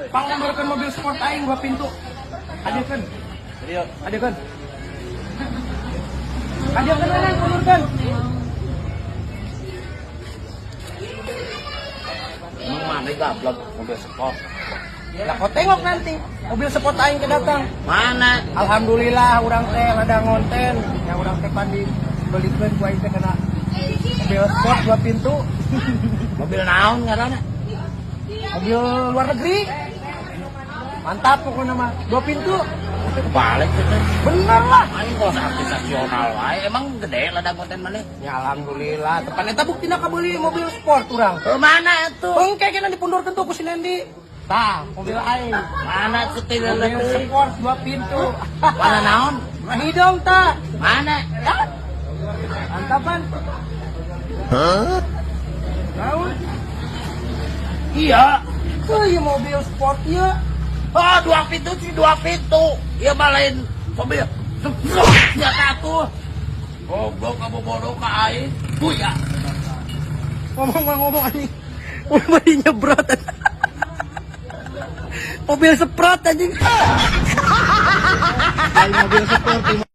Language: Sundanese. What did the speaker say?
Pangmundurkeun mobil sport aing dua pintu. Adikeun. Serius. Adikeun. Adikeun mana mundurkeun. Emang mana gablek mobil sport? Lah, kau tengok nanti mobil sport aing ke datang. Mana? Alhamdulillah, urang teh rada ngonten. Ya, urang teh pan dibelikeun ku aing teh kena mobil sport dua pintu. Mobil naon ngaranna? Mobil luar negeri. Mantap pokoknya mah. Dua pintu. Balik gitu. Bener lah. Aing kos artis nasional wae. Emang gede ladang konten maneh? Ya, alhamdulillah. Tepan eta buktina kabeli mobil sport urang. Ke mana tuh? Engke kena dipundurkeun tuh ku si Nendi. Tah, mobil aing. Mana setil? Mobil sport dua pintu. Mana naon? Mah hidung tah. Mana? Mantapan. Hah? Naon? Iya. Tuh, ieu mobil sport ieu. Oh, dua pintu sih, dua pintu. Iya mah lain mobil. Senjata tuh. Goblok, kamu bodoh ka aing. Buya. Ngomong ngomong anjing. Mobil nyebrot. Mobil sprot anjing. Lain mobil sport.